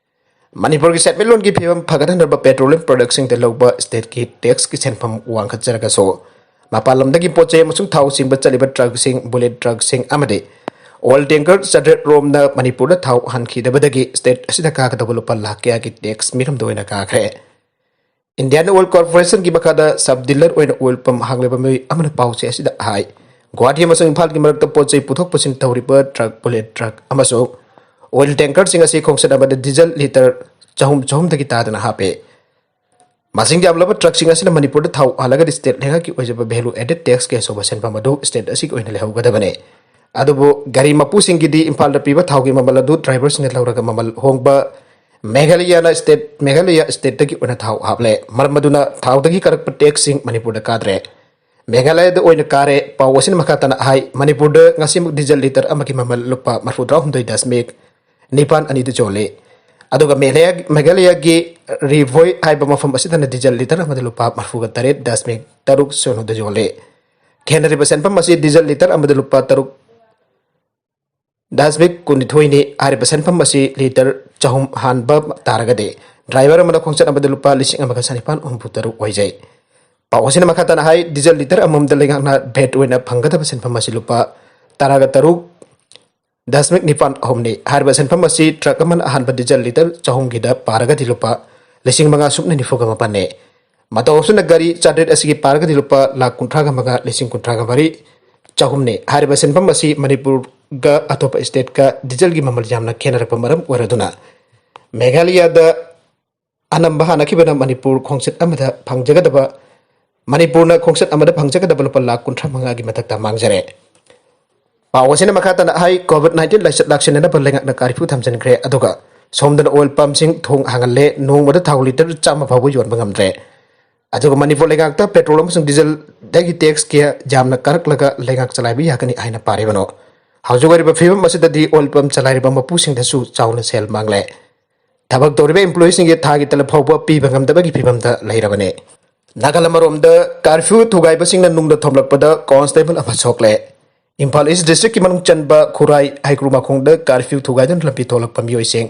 ꯃꯅꯤꯄꯨꯔꯒꯤ ꯁꯦꯟꯃꯤꯠꯂꯣꯟꯒꯤ ꯐꯤꯕꯝ ꯐꯒꯠꯍꯟꯅꯕ petroleum product ꯁꯤꯡꯗ ꯂꯧꯕ state ꯀꯤ tax ꯀꯤ ꯁꯦꯟꯐꯝ ꯋꯥꯡꯈꯠꯆꯔꯒꯁꯨ, ꯃꯄꯥꯟ ꯂꯝꯗꯒꯤ ꯄꯣꯠ ꯆꯩ ꯑꯃꯁꯨꯡ ꯊꯥꯎ ꯆꯤꯡꯕ ꯆꯠꯂꯤꯕ truck ꯁꯤꯡ, bullet truck ꯁꯤꯡ ꯑꯃꯗꯤ ꯑꯣꯏꯜ ꯇꯦꯡꯀꯔ ꯆꯥꯇ꯭ꯔꯦꯠ ꯔꯣꯝꯅ ꯃꯅꯤꯄꯨꯔꯗ ꯊꯥꯎ ꯍꯥꯟꯈꯤꯗꯕꯗꯒꯤ ꯁ꯭ꯇꯦꯠ ꯑꯁꯤꯗ ꯀꯥꯒꯗꯧꯕ ꯂꯨꯄꯥ ꯂꯥꯈ ꯀꯌꯥꯒꯤ ꯇꯦꯛꯁ ꯃꯤꯔꯝꯗ ꯑꯣꯏꯅ ꯀꯥꯈ꯭ꯔꯦ꯫ ꯏꯟꯗꯤꯌꯥꯟ ꯑꯣꯏꯜ ꯀꯣꯔꯄꯣꯔꯦꯁꯟꯒꯤ ꯃꯈꯥꯗ ꯁꯕ ꯗꯤꯂꯔ ꯑꯣꯏꯅ ꯑꯣꯏꯜ ꯄꯝ ꯍꯥꯡꯂꯤꯕ ꯃꯤꯑꯣꯏ ꯑꯃꯅ ꯄꯥꯎꯆꯦ ꯑꯁꯤꯗ ꯍꯥꯏ, ꯒꯨꯋꯥꯍꯥꯇꯤ ꯑꯃꯁꯨꯡ ꯏꯝꯐꯥꯜꯒꯤ ꯃꯔꯛꯇ ꯄꯣꯠ ꯆꯩ ꯄꯨꯊꯣꯛ ꯄꯨꯁꯤꯟ ꯇꯧꯔꯤꯕ ꯇ꯭ꯔꯛ, ꯕꯨꯂꯦꯠ ꯇ꯭ꯔꯛ ꯑꯃꯁꯨꯡ ꯑꯣꯏꯜ ꯇꯦꯡꯀꯔꯁꯤꯡ ꯑꯁꯤ ꯈꯣꯡꯆꯠ ꯑꯃꯗ ꯗꯤꯖꯜ ꯂꯤꯇꯔ ꯆꯍꯨꯝ, ꯆꯍꯨꯝꯗꯒꯤ ꯇꯥꯗꯅ ꯍꯥꯞꯄꯦ꯫ ꯃꯁꯤꯡ ꯌꯥꯝꯂꯕ ꯇ꯭ꯔꯛꯁꯤꯡ ꯑꯁꯤꯅ ꯃꯅꯤꯄꯨꯔꯗ ꯊꯥꯎ ꯍꯥꯜꯂꯒꯗꯤ ꯁ꯭ꯇꯦꯠ ꯂꯩꯉꯥꯛꯀꯤ ꯑꯣꯏꯖꯕ ꯚꯦꯂꯨ ꯑꯦꯗꯦꯗ ꯇꯦꯛꯁꯀꯤ ꯑꯆꯧꯕ ꯁꯦꯟꯐꯝ ꯑꯗꯨ ꯁ꯭ꯇꯦꯠ ꯑꯁꯤꯒꯤ ꯑꯣꯏꯅ ꯂꯩꯍꯧꯒꯗꯕꯅꯤ꯫ ꯑꯗꯨꯕꯨ ꯒꯥꯔꯤ ꯃꯄꯨꯁꯤꯡꯒꯤꯗꯤ ꯏꯝꯐꯥꯜꯗ ꯄꯤꯕ ꯊꯥꯎꯒꯤ ꯃꯃꯜ ꯑꯗꯨ ꯗ꯭ꯔꯥꯏꯚꯔꯁꯤꯡꯅ ꯂꯧꯔꯒ ꯃꯃꯜ ꯍꯣꯡꯕ ꯃꯦꯘꯥꯂꯌꯅ ꯁ꯭ꯇꯦꯠ, ꯃꯦꯘꯥꯂꯌ ꯁ꯭ꯇꯦꯠꯇꯒꯤ ꯑꯣꯏꯅ ꯊꯥꯎ ꯍꯥꯞꯂꯦ꯫ ꯃꯔꯝ ꯑꯗꯨꯅ ꯊꯥꯎꯗꯒꯤ ꯀꯥꯔꯛꯄ ꯇꯦꯛꯁꯁꯤꯡ ꯃꯅꯤꯄꯨꯔꯗ ꯀꯥꯗ꯭ꯔꯦ꯫ ꯃꯦꯘꯥꯂꯌꯗ ꯑꯣꯏꯅ ꯀꯥꯔꯦ꯫ ꯄꯥꯎ ꯑꯁꯤꯅ ꯃꯈꯥ ꯇꯥꯅ ꯍꯥꯏ, ꯃꯅꯤꯄꯨꯔꯗ ꯉꯁꯤꯃꯨꯛ ꯗꯤꯖꯜ ꯂꯤꯇꯔ ꯑꯃꯒꯤ ꯃꯃꯜ ꯂꯨꯄꯥ ꯃꯔꯤꯐꯨꯇꯔꯥꯍꯨꯝꯗꯣꯏ ꯗꯁꯃꯤꯛ ꯅꯤꯄꯥꯟ ꯑꯅꯤꯗ ꯌꯣꯜꯂꯤ꯫ ꯑꯗꯨꯒ ꯃꯦꯘꯥꯂꯌ-, ꯃꯦꯘꯥꯂꯌꯒꯤ ꯔꯤꯚꯣꯏ ꯍꯥꯏꯕ ꯃꯐꯝ ꯑꯁꯤꯗꯅ ꯗꯤꯖꯜ ꯂꯤꯇꯔ ꯑꯃꯗ ꯂꯨꯄꯥ ꯃꯔꯤꯐꯨꯒ ꯇꯔꯦꯠ ꯗꯁꯃꯤꯛ ꯇꯔꯨꯛ ꯁꯤꯅꯣꯗ ꯌꯣꯜꯂꯤ꯫ ꯈꯦꯠꯅꯔꯤꯕ ꯁꯦꯟꯐꯝ ꯑꯁꯤ ꯗꯤꯖꯜ ꯂꯤꯇꯔ ꯑꯃꯗ ꯂꯨꯄꯥ ꯇꯔꯨꯛ ꯗꯁꯃꯤꯛ ꯀꯨꯟꯅꯤꯊꯣꯏꯅꯤ꯫ ꯍꯥꯏꯔꯤꯕ ꯁꯦꯟꯐꯝ ꯑꯁꯤ ꯂꯤꯇꯔ ꯆꯍꯨꯝ ꯍꯥꯟꯕ ꯇꯥꯔꯒꯗꯤ ꯗ꯭ꯔꯥꯏꯚꯔ ꯑꯃꯅ ꯈꯣꯡꯆꯠ ꯑꯃꯗ ꯂꯨꯄꯥ ꯂꯤꯁꯤꯡ ꯑꯃꯒ ꯆꯅꯤꯄꯥꯟ ꯍꯨꯝꯐꯨ ꯇꯔꯨꯛ ꯑꯣꯏꯖꯩ꯫ ꯄꯥꯎ ꯑꯁꯤꯅ ꯃꯈꯥ ꯇꯥꯅ ꯍꯥꯏ, ꯗꯤꯖꯜ ꯂꯤꯇꯔ ꯑꯃꯃꯝꯗ ꯂꯩꯉꯥꯛꯅ ꯚꯦꯠ ꯑꯣꯏꯅ ꯐꯪꯒꯗꯕ ꯁꯦꯟꯐꯝ ꯑꯁꯤ ꯂꯨꯄꯥ ꯇꯔꯥꯒ ꯇꯔꯨꯛ ꯗꯁꯃꯤꯛ ꯅꯤꯄꯥꯟ ꯑꯍꯨꯝꯅꯤ꯫ ꯍꯥꯏꯔꯤꯕ ꯁꯦꯟꯐꯝ ꯑꯁꯤ ꯇ꯭ꯔꯛ ꯑꯃꯅ ꯑꯍꯥꯟꯕ ꯗꯤꯖꯜ ꯂꯤꯇꯔ ꯆꯍꯨꯝꯒꯤꯗ ꯄꯥꯔꯒꯗꯤ ꯂꯨꯄꯥ ꯂꯤꯁꯤꯡ ꯃꯉꯥ ꯁꯨꯞꯅ ꯅꯤꯐꯨꯒ ꯃꯥꯄꯟꯅꯤ꯫ ꯃꯇꯧ ꯑꯁꯨꯝꯅ ꯒꯥꯔꯤ ꯆꯥꯇ꯭ꯔꯦꯠ ꯑꯁꯤꯒꯤ ꯄꯥꯔꯒꯗꯤ ꯂꯨꯄꯥ ꯂꯥꯈ ꯀꯨꯟꯊ꯭ꯔꯥꯒ ꯃꯉꯥ, ꯂꯤꯁꯤꯡ ꯀꯨꯟꯊ꯭ꯔꯥꯒ ꯃꯔꯤ, ꯆꯍꯨꯝꯅꯤ꯫ ꯍꯥꯏꯔꯤꯕ ꯁꯦꯟꯐꯝ ꯑꯁꯤ ꯃꯅꯤꯄꯨꯔꯒ ꯑꯇꯣꯞꯄ ꯁ꯭ꯇꯦꯠꯀ ꯗꯤꯖꯜꯒꯤ ꯃꯃꯜ ꯌꯥꯝꯅ ꯈꯦꯠꯅꯔꯛꯄ ꯃꯔꯝ ꯑꯣꯏꯔꯗꯨꯅ ꯃꯦꯘꯥꯂꯌꯗ ꯑꯅꯝꯕ ꯍꯥꯟꯅꯈꯤꯕꯅ ꯃꯅꯤꯄꯨꯔ ꯈꯣꯡꯆꯠ ꯑꯃꯗ ꯐꯪꯖꯒꯗꯕ, ꯃꯅꯤꯄꯨꯔꯅ ꯈꯣꯡꯆꯠ ꯑꯃꯗ ꯐꯪꯖꯒꯗꯕ ꯂꯨꯄꯥ ꯂꯥꯈ ꯀꯨꯟꯊ꯭ꯔꯥ ꯃꯉꯥꯒꯤ ꯃꯊꯛꯇ ꯃꯥꯡꯖꯔꯦ꯫ ꯄꯥꯎ ꯑꯁꯤꯅ ꯃꯈꯥ ꯇꯥꯅ ꯍꯥꯏ, ꯀꯣꯚꯤꯗ ꯅꯥꯏꯟꯇꯤꯟ ꯂꯥꯏꯆꯠ ꯂꯥꯛꯁꯤꯟꯅꯅꯕ ꯂꯩꯉꯥꯛꯅ ꯀꯥꯔꯐ꯭ꯌꯨ ꯊꯝꯖꯤꯟꯈ꯭ꯔꯦ꯫ ꯑꯗꯨꯒ ꯁꯣꯝꯗꯅ ꯑꯣꯏꯜ ꯄꯝꯁꯤꯡ ꯊꯣꯡ ꯍꯥꯡꯍꯜꯂꯦ, ꯅꯣꯡꯃꯗ ꯊꯥꯎ ꯂꯤꯇꯔ ꯆꯥꯝꯃ ꯐꯥꯎꯕ ꯌꯣꯟꯕ ꯉꯝꯗ꯭ꯔꯦ꯫ ꯑꯗꯨꯒ ꯃꯅꯤꯄꯨꯔ ꯂꯩꯉꯥꯛꯇ ꯄꯦꯇ꯭ꯔꯣꯜ ꯑꯃꯁꯨꯡ ꯗꯤꯖꯜꯗꯒꯤ ꯇꯦꯛꯁ ꯀꯌꯥ ꯌꯥꯝꯅ ꯀꯥꯔꯛꯂꯒ ꯂꯩꯉꯥꯛ ꯆꯂꯥꯏꯕ ꯌꯥꯒꯅꯤ ꯍꯥꯏꯅ ꯄꯥꯔꯤꯕꯅꯣ? ꯍꯧꯖꯤꯛ ꯑꯣꯏꯔꯤꯕ ꯐꯤꯕꯝ ꯑꯁꯤꯗꯗꯤ ꯑꯣꯏꯜ ꯄꯝ ꯆꯂꯥꯏꯔꯤꯕ ꯃꯄꯨꯁꯤꯡꯗꯁꯨ ꯆꯥꯎꯅ ꯁꯦꯜ ꯃꯥꯡꯂꯦ꯫ ꯊꯕꯛ ꯇꯧꯔꯤꯕ ꯏꯝꯄ꯭ꯂꯣꯌꯤꯁꯤꯡꯒꯤ ꯊꯥꯒꯤ ꯇꯂꯕ ꯐꯥꯎꯕ ꯄꯤꯕ ꯉꯝꯗꯕꯒꯤ ꯐꯤꯕꯝꯗ ꯂꯩꯔꯕꯅꯤ꯫ ꯅꯥꯀꯜ ꯑꯃꯔꯣꯝꯗ, ꯀꯥꯔꯐ꯭ꯌꯨ ꯊꯨꯒꯥꯏꯕꯁꯤꯡꯅ ꯅꯨꯡꯗ ꯊꯣꯝꯂꯛꯄꯗ ꯀꯣꯟꯁꯇꯦꯕꯜ ꯑꯃ ꯁꯣꯛꯂꯦ꯫ ꯏꯝꯐꯥꯜ ꯏꯁ ꯗꯤꯁꯇ꯭ꯔꯤꯛꯀꯤ ꯃꯅꯨꯡ ꯆꯟꯕ ꯈꯨꯔꯥꯏ ꯍꯩꯀ꯭ꯔꯨ ꯃꯈꯣꯡꯗ ꯀꯥꯔꯐ꯭ꯌꯨ ꯊꯨꯒꯥꯏꯗꯨꯅ ꯂꯝꯕꯤ ꯊꯣꯛꯂꯛꯄ ꯃꯤꯑꯣꯏꯁꯤꯡ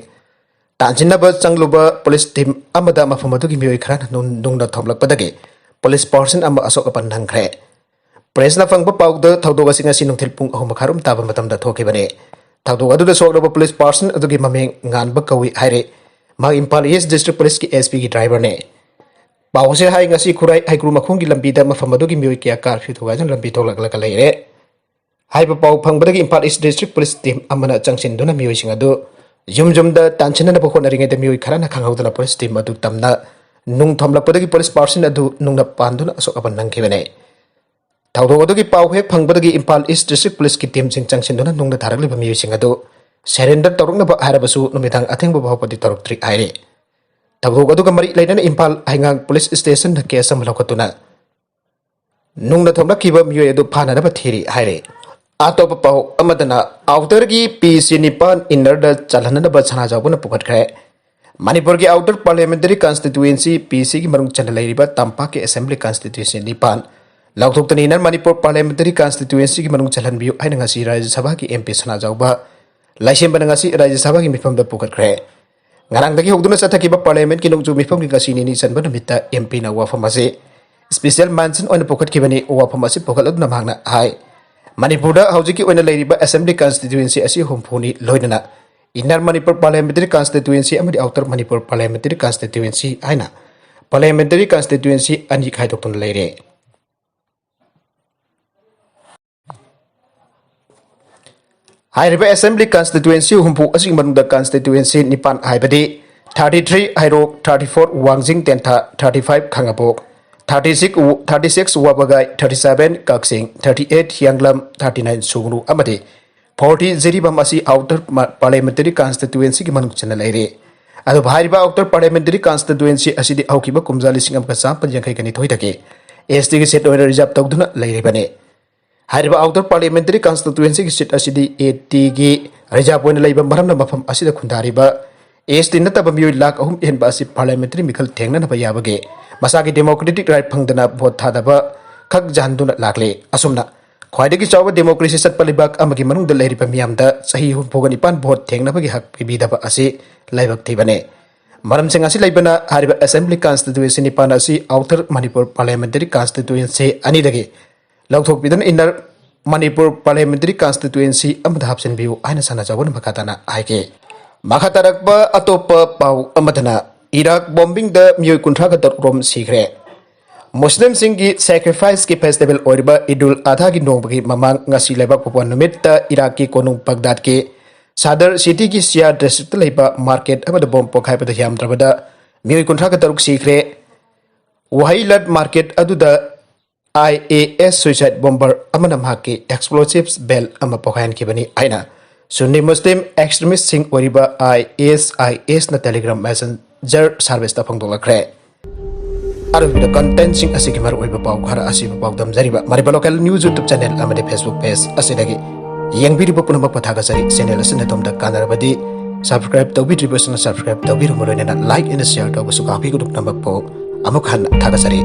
ꯇꯥꯟꯁꯤꯟꯅꯕ ꯆꯪꯂꯨꯕ ꯄꯨꯂꯤꯁ ꯇꯤꯝ ꯑꯃꯗ ꯃꯐꯝ ꯑꯗꯨꯒꯤ ꯃꯤꯑꯣꯏ ꯈꯔꯅ ꯅꯨꯡ-, ꯅꯨꯡꯗ ꯊꯣꯝꯂꯛꯄꯗꯒꯤ ꯄꯨꯂꯤꯁ ꯄꯥꯔꯁꯟ ꯑꯃ ꯑꯁꯣꯛ ꯑꯄꯟ ꯅꯪꯈ꯭ꯔꯦ꯫ ꯄ꯭ꯔꯦꯁꯅ ꯐꯪꯕ ꯄꯥꯎꯗ ꯊꯧꯗꯣꯛ ꯑꯁꯤ ꯉꯁꯤ ꯅꯨꯡꯊꯤꯜ ꯄꯨꯡ ꯑꯍꯨꯝ ꯃꯈꯥꯏꯔꯣꯝ ꯇꯥꯕ ꯃꯇꯝꯗ ꯊꯣꯛꯈꯤꯕꯅꯤ꯫ ꯊꯧꯗꯣꯛ ꯑꯗꯨꯗ ꯁꯣꯛꯂꯕ ꯄꯨꯂꯤꯁ ꯄꯥꯔꯁꯟ ꯑꯗꯨꯒꯤ ꯃꯃꯤꯡ ꯉꯥꯟꯕ ꯀꯧꯏ ꯍꯥꯏꯔꯦ꯫ ꯃꯍꯥꯛ ꯏꯝꯐꯥꯜ ꯏꯁ ꯗꯤꯁꯇ꯭ꯔꯤꯛ ꯄꯨꯂꯤꯁꯀꯤ ꯑꯦꯁ ꯄꯤꯒꯤ ꯗ꯭ꯔꯥꯏꯚꯔꯅꯤ꯫ ꯄꯥꯎ ꯑꯁꯤ ꯍꯥꯏ ꯉꯁꯤ ꯈꯨꯔꯥꯏ ꯍꯩꯀ꯭ꯔꯨ ꯃꯈꯣꯡꯒꯤ ꯂꯝꯕꯤꯗ ꯃꯐꯝ ꯑꯗꯨꯒꯤ ꯃꯤꯑꯣꯏ ꯀꯌꯥ ꯀꯥꯔꯐ꯭ꯌꯨ ꯊꯨꯒꯥꯏꯗꯨꯅ ꯂꯝꯕꯤ ꯊꯣꯛꯂꯛꯂꯒ ꯂꯩꯔꯦ꯫ ꯍꯥꯏꯕ ꯄꯥꯎ ꯐꯪꯕꯗꯒꯤ ꯏꯝꯐꯥꯜ ꯏꯁ ꯗꯤꯁꯇ꯭ꯔꯤꯛ ꯄꯨꯂꯤꯁ ꯇꯤꯝ ꯑꯃꯅ ꯆꯪꯁꯤꯟꯗꯨꯅ ꯃꯤꯑꯣꯏꯁꯤꯡ ꯑꯗꯨ ꯌꯨꯝ ꯌꯨꯝꯗ ꯇꯥꯟꯁꯤꯟꯅꯅꯕ ꯍꯣꯠꯅꯔꯤꯉꯩꯗ ꯃꯤꯑꯣꯏ ꯈꯔꯅ ꯈꯪꯍꯧꯗꯅ ꯄꯨꯂꯤꯁ ꯇꯤꯝ ꯑꯗꯨ ꯇꯝꯅ ꯅꯨꯡ ꯊꯣꯝꯂꯛꯄꯗꯒꯤ ꯄꯨꯂꯤꯁ ꯄꯥꯔꯁꯟ ꯑꯗꯨ ꯅꯨꯡꯅ ꯄꯥꯟꯗꯨꯅ ꯑꯁꯣꯛ ꯑꯄꯟ ꯅꯪꯈꯤꯕꯅꯤ꯫ ꯊꯧꯗꯣꯛ ꯑꯗꯨꯒꯤ ꯄꯥꯎ ꯍꯦꯛ ꯐꯪꯕꯗꯒꯤ ꯏꯝꯐꯥꯜ ꯏꯁ ꯗꯤꯁꯇ꯭ꯔꯤꯛ ꯄꯨꯂꯤꯁꯀꯤ ꯇꯤꯝꯁꯤꯡ ꯆꯪꯁꯤꯟꯗꯨꯅ ꯅꯨꯡꯗ ꯊꯥꯔꯛꯂꯤꯕ ꯃꯤꯑꯣꯏꯁꯤꯡ ꯑꯗꯨ ꯁꯔꯦꯟꯗꯔ ꯇꯧꯔꯛꯅꯕ ꯍꯥꯏꯔꯕꯁꯨ ꯅꯨꯃꯤꯗꯥꯡ ꯑꯊꯦꯡꯕ ꯐꯥꯎꯕꯗꯤ ꯇꯧꯔꯛꯇ꯭ꯔꯤ ꯍꯥꯏꯔꯤ꯫ ꯊꯧꯗꯣꯛ ꯑꯗꯨꯒ ꯃꯔꯤ ꯂꯩꯅꯅ ꯏꯝꯐꯥꯜ ꯍꯩꯉꯥꯡ ꯄꯨꯂꯤꯁ ꯁ꯭ꯇꯦꯁꯟꯗ ꯀꯦꯁ ꯑꯃ ꯂꯧꯈꯠꯇꯨꯅ ꯅꯨꯡꯅ ꯊꯣꯝꯂꯛꯈꯤꯕ ꯃꯤꯑꯣꯏ ꯑꯗꯨ ꯐꯥꯅꯅꯕ ꯊꯤꯔꯤ ꯍꯥꯏꯔꯤ꯫ ꯑꯇꯣꯞꯄ ꯄꯥꯎ ꯑꯃꯗꯅ ꯑꯥꯎꯇꯔꯒꯤ ꯄꯤ ꯁꯤ ꯅꯤꯄꯥꯟ ꯏꯟꯅꯔꯗ ꯆꯜꯍꯟꯅꯕ ꯁꯅꯥꯖꯥꯎꯕꯅ ꯄꯨꯈꯠꯈ꯭ꯔꯦ꯫ ꯃꯅꯤꯄꯨꯔꯒꯤ ꯑꯥꯎꯇꯔ ꯄꯥꯔꯂꯤꯌꯥꯃꯦꯟꯇꯔꯤ ꯀꯟꯁꯇꯤꯇ꯭ꯌꯨꯑꯦꯟꯁꯤ ꯄꯤ ꯁꯤꯒꯤ ꯃꯅꯨꯡ ꯆꯟꯅ ꯂꯩꯔꯤꯕ ꯇꯝꯄꯥꯛꯀꯤ ꯑꯦꯁꯦꯝꯕ꯭ꯂꯤ ꯀꯟꯁꯇꯤꯇ꯭ꯌꯨꯑꯦꯟꯁꯤ ꯅꯤꯄꯥꯟ ꯂꯧꯊꯣꯛꯇꯨꯅ ꯏꯟꯅꯔ ꯃꯅꯤꯄꯨꯔ ꯄꯥꯔꯂꯤꯌꯥꯃꯦꯟꯇꯔꯤ ꯀꯟꯁꯇꯤꯇ꯭ꯌꯨꯑꯦꯟꯁꯤꯒꯤ ꯃꯅꯨꯡ ꯆꯜꯍꯟꯕꯤꯌꯨ ꯍꯥꯏꯅ ꯉꯁꯤ ꯔꯥꯖ꯭ꯌ ꯁꯚꯥꯒꯤ ꯑꯦꯝ ꯄꯤ ꯁꯅꯥꯖꯥꯎꯕ ꯂꯥꯏꯁꯦꯝꯕꯅ ꯉꯁꯤ ꯔꯥꯖ꯭ꯌ ꯁꯚꯥꯒꯤ ꯃꯤꯐꯝꯗ ꯄꯨꯈꯠꯈ꯭ꯔꯦ꯫ ꯉꯔꯥꯡꯗꯒꯤ ꯍꯧꯗꯨꯅ ꯆꯠꯊꯈꯤꯕ ꯄꯥꯔꯂꯤꯌꯥꯃꯦꯟꯠꯀꯤ ꯅꯣꯡꯖꯨ ꯃꯤꯐꯝꯒꯤ ꯉꯁꯤ ꯅꯤꯅꯤ ꯆꯟꯕ ꯅꯨꯃꯤꯠꯇ ꯑꯦꯝ ꯄꯤꯅ ꯋꯥꯐꯝ ꯑꯁꯤ ꯁ꯭ꯄꯦꯁꯤꯌꯦꯜ ꯃꯦꯟꯁꯟ ꯑꯣꯏꯅ ꯄꯨꯈꯠꯈꯤꯕꯅꯤ꯫ ꯋꯥꯐꯝ ꯑꯁꯤ ꯄꯨꯈꯠꯂꯗꯨꯅ ꯃꯍꯥꯛꯅ ꯍꯥꯏ, ꯃꯅꯤꯄꯨꯔꯗ ꯍꯧꯖꯤꯛꯀꯤ ꯑꯣꯏꯅ ꯂꯩꯔꯤꯕ ꯑꯦꯁꯦꯝꯕ꯭ꯂꯤ ꯀꯟꯁꯇꯤꯇ꯭ꯌꯨꯑꯦꯟꯁꯤ ꯑꯁꯤ ꯍꯨꯝꯐꯨꯅꯤ, ꯂꯣꯏꯅꯅ ꯏꯟꯅꯔ ꯃꯅꯤꯄꯨꯔ ꯄꯥꯔꯂꯤꯌꯥꯃꯦꯟꯇꯔꯤ ꯀꯟꯁꯇꯤꯇ꯭ꯌꯨꯑꯦꯟꯁꯤ ꯑꯃꯗꯤ ꯑꯥꯎꯇꯔ ꯃꯅꯤꯄꯨꯔ ꯄꯥꯔꯂꯤꯌꯥꯃꯦꯟꯇꯔꯤ ꯀꯟꯁꯇꯤꯇ꯭ꯌꯨꯑꯦꯟꯁꯤ ꯍꯥꯏꯅ ꯄꯥꯔꯂꯤꯌꯥꯃꯦꯟꯇꯔꯤ ꯀꯟꯁꯇꯤꯇ꯭ꯌꯨꯑꯦꯟꯁꯤ ꯑꯅꯤ ꯈꯥꯏꯗꯣꯛꯇꯨꯅ ꯂꯩꯔꯦ꯫ ꯍꯥꯏꯔꯤꯕ ꯑꯦꯁꯦꯝꯕ꯭ꯂꯤ ꯀꯟꯁꯇꯤꯇ꯭ꯌꯨꯑꯦꯟꯁꯤ ꯍꯨꯝꯐꯨ ꯑꯁꯤꯒꯤ ꯃꯅꯨꯡꯗ ꯀꯟꯁꯇꯤꯇ꯭ꯌꯨꯑꯦꯟꯁꯤ ꯅꯤꯄꯥꯟ ꯍꯥꯏꯕꯗꯤ ꯊꯥꯔꯇꯤ ꯊ꯭ꯔꯤ ꯍꯩꯔꯣꯛ, ꯊꯥꯔꯇꯤ ꯐꯣꯔ ꯋꯥꯡꯖꯤꯡ ꯇꯦꯟꯊꯥ, ꯊꯥꯔꯇꯤ ꯐꯥꯏꯚ ꯈꯥꯉꯕꯣꯛ, ꯊꯥꯔꯇꯤ ꯁꯤꯛꯁ ꯋꯥꯕꯒꯥꯏ, ꯊꯥꯔꯇꯤ ꯁꯦꯚꯦꯟ ꯀꯛꯆꯤꯡ, ꯊꯥꯔꯇꯤ ꯑꯩꯠ ꯍꯤꯌꯥꯡꯂꯝ, ꯊꯥꯔꯇꯤ ꯅꯥꯏꯟ ꯁꯨꯒꯅꯨ ꯑꯃꯗꯤ ꯐꯣꯔꯇꯤ ꯖꯤꯔꯤꯕꯥꯝ ꯑꯁꯤ ꯑꯥꯎꯇꯔ ꯄꯥꯔꯂꯤꯌꯥꯃꯦꯟꯇꯔꯤ ꯀꯟꯁꯇꯤꯇ꯭ꯌꯨꯑꯦꯟꯁꯤꯒꯤ ꯃꯅꯨꯡ ꯆꯟꯅ ꯂꯩꯔꯦ꯫ ꯑꯗꯨꯕꯨ ꯍꯥꯏꯔꯤꯕ ꯑꯥꯎꯇꯔ ꯄꯥꯔꯂꯤꯌꯥꯃꯦꯟꯇꯔꯤ ꯀꯟꯁꯇꯤꯇ꯭ꯌꯨꯑꯦꯟꯁꯤ ꯑꯁꯤꯗꯤ ꯍꯧꯈꯤꯕ ꯀꯨꯝꯖꯥ ꯂꯤꯁꯤꯡ ꯑꯃꯒ ꯆꯥꯃꯥꯄꯟ ꯌꯥꯡꯈꯩꯒ ꯅꯤꯊꯣꯏꯗꯒꯤ ꯑꯦꯁ ꯇꯤꯒꯤ ꯁꯤꯠ ꯑꯣꯏꯅ ꯔꯤꯖꯥꯔꯚ ꯇꯧꯗꯨꯅ ꯂꯩꯔꯤꯕꯅꯤ꯫ ꯍꯥꯏꯔꯤꯕ ꯑꯥꯎꯇꯔ ꯄꯥꯔꯂꯤꯌꯥꯃꯦꯟꯇꯔꯤ ꯀꯟꯁꯇꯤꯇ꯭ꯌꯨꯑꯦꯟꯁꯤꯒꯤ ꯁꯤꯠ ꯑꯁꯤꯗꯤ ꯑꯦ ꯇꯤꯒꯤ ꯔꯤꯖꯥꯔꯚ ꯑꯣꯏꯅ ꯂꯩꯕ ꯃꯔꯝꯅ ꯃꯐꯝ ꯑꯁꯤꯗ ꯈꯨꯟꯗꯥꯔꯤꯕ ꯑꯦꯁ ꯇꯤ ꯅꯠꯇꯕ ꯃꯤꯑꯣꯏ ꯂꯥꯈ ꯑꯍꯨꯝ ꯍꯦꯟꯕ ꯑꯁꯤ ꯄꯥꯔꯂꯤꯌꯥꯃꯦꯟꯇꯔꯤ ꯃꯤꯈꯜ ꯊꯦꯡꯅꯅꯕ ꯌꯥꯕꯒꯤ ꯃꯁꯥꯒꯤ ꯗꯦꯃꯣꯀ꯭ꯔꯦꯇꯤꯛ ꯔꯥꯏꯠ ꯐꯪꯗꯅ ꯚꯣꯠ ꯊꯥꯗꯕ ꯈꯛ ꯌꯥꯍꯟꯗꯨꯅ ꯂꯥꯛꯂꯤ꯫ ꯑꯁꯨꯝꯅ ꯈ꯭ꯋꯥꯏꯗꯒꯤ ꯆꯥꯎꯕ ꯗꯦꯃꯣꯀ꯭ꯔꯦꯁꯤ ꯆꯠꯄ ꯂꯩꯕꯥꯛ ꯑꯃꯒꯤ ꯃꯅꯨꯡꯗ ꯂꯩꯔꯤꯕ ꯃꯤꯌꯥꯝꯗ ꯆꯍꯤ ꯍꯨꯝꯐꯨꯒ ꯅꯤꯄꯥꯟ ꯚꯣꯠ ꯊꯦꯡꯅꯕꯒꯤ ꯍꯛ ꯄꯤꯕꯤꯗꯕ ꯑꯁꯤ ꯂꯥꯏꯕꯛ ꯊꯤꯕꯅꯤ꯫ ꯃꯔꯝꯁꯤꯡ ꯑꯁꯤ ꯂꯩꯕꯅ ꯍꯥꯏꯔꯤꯕ ꯑꯦꯁꯦꯝꯕ꯭ꯂꯤ ꯀꯟꯁꯇꯤꯇ꯭ꯌꯨꯑꯦꯟꯁꯤ ꯅꯤꯄꯥꯟ ꯑꯁꯤ ꯑꯥꯎꯇꯔ ꯃꯅꯤꯄꯨꯔ ꯄꯥꯔꯂꯤꯌꯥꯃꯦꯟꯇꯔꯤ ꯀꯟꯁꯇꯤꯇ꯭ꯌꯨꯑꯦꯟꯁꯤ ꯑꯅꯤꯗꯒꯤ ꯂꯧꯊꯣꯛꯄꯤꯗꯨꯅ inner Manipur parliamentary constituency ꯑꯃꯗ ꯍꯥꯞꯆꯤꯟꯕꯤꯌꯨ ꯍꯥꯏꯅ ꯁꯥꯟꯅꯖꯥꯎꯕꯅ ꯃꯈꯥ ꯇꯥꯅ ꯍꯥꯏꯈꯤ꯫ ꯃꯈꯥ ꯇꯥꯔꯛꯄ ꯑꯇꯣꯞꯄ ꯄꯥꯎ ꯑꯃꯗꯅ, ꯏꯔꯥꯛ ꯕꯣꯝꯕꯤꯡꯗ ꯃꯤꯑꯣꯏ ꯀꯨꯟꯊ꯭ꯔꯥꯒ ꯇꯔꯨꯛ ꯔꯣꯝ ꯁꯤꯈ꯭ꯔꯦ꯫ ꯃꯨꯁꯂꯤꯝꯁꯤꯡꯒꯤ ꯁꯦꯀ꯭ꯔꯤꯐꯥꯏꯁꯀꯤ ꯐꯦꯁꯇꯤꯚꯦꯜ ꯑꯣꯏꯔꯤꯕ ꯏꯗꯨꯜ ꯑꯙꯥꯒꯤ ꯅꯣꯡꯃꯒꯤ ꯃꯃꯥꯡ ꯉꯁꯤ ꯂꯩꯕꯥꯛꯄꯣꯛꯄ ꯅꯨꯃꯤꯠꯇ ꯏꯔꯥꯛꯀꯤ ꯀꯣꯅꯨꯡ ꯕꯒꯗꯥꯗꯀꯤ ꯁꯥꯗꯔ ꯁꯤꯇꯤꯒꯤ ꯁꯤꯌꯥ ꯗꯤꯁꯇ꯭ꯔꯤꯛꯇ ꯂꯩꯕ ꯃꯥꯔꯀꯦꯠ ꯑꯃꯗ ꯕꯣꯝ ꯄꯣꯈꯥꯏꯕꯗ ꯌꯥꯝꯗ꯭ꯔꯕꯗ ꯃꯤꯑꯣꯏ ꯀꯨꯟꯊ꯭ꯔꯥꯒ ꯇꯔꯨꯛ ꯁꯤꯈ꯭ꯔꯦ꯫ ꯋꯥꯍꯩꯂꯠ ꯃꯥꯔꯀꯦꯠ ꯑꯗꯨꯗ I A S suicide bomber ꯑꯃꯅ ꯃꯍꯥꯛꯀꯤ explosives belt ꯑꯃ ꯄꯣꯈꯥꯏꯍꯟꯈꯤꯕꯅꯤ ꯍꯥꯏꯅ ꯁꯨꯟꯅꯤ ꯃꯨꯁꯂꯤꯝ ꯑꯦꯛꯁꯇ꯭ꯔꯤꯃꯤꯁꯁꯤꯡ ꯑꯣꯏꯔꯤꯕ I S I S ꯅ Telegram Messenger serviceꯇ ꯐꯣꯡꯗꯣꯛꯂꯛꯈ꯭ꯔꯦ꯫ ꯑꯔꯣꯏꯕꯗ contentꯁꯤꯡ ꯑꯁꯤꯒꯤ ꯃꯔꯨꯑꯣꯏꯕ ꯄꯥꯎ ꯈꯔ ꯑꯁꯤꯕꯨ ꯄꯥꯎꯗꯝꯖꯔꯤꯕ Manipur Local News YouTube channel ꯑꯃꯗꯤ Facebook page ꯑꯁꯤꯗꯒꯤ ꯌꯦꯡꯕꯤꯔꯤꯕ ꯄꯨꯝꯅꯃꯛꯄꯨ ꯊꯥꯒꯠꯆꯔꯤ꯫ Channel ꯑꯁꯤꯅ ꯑꯗꯣꯝꯗ ꯀꯥꯟꯅꯔꯕꯗꯤ subscribe ꯇꯧꯕꯤꯗ꯭ꯔꯤꯕꯁꯤꯡꯅ subscribe ꯇꯧꯕꯤꯔꯝꯕ ꯂꯣꯏꯅꯅ like and share ꯇꯧꯕꯁꯨ ꯀꯥꯎꯕꯤꯒꯅꯨ꯫ ꯄꯨꯝꯅꯃꯛꯄꯨ ꯑꯃꯨꯛ ꯍꯟꯅ ꯊꯥꯒꯠꯆꯔꯤ꯫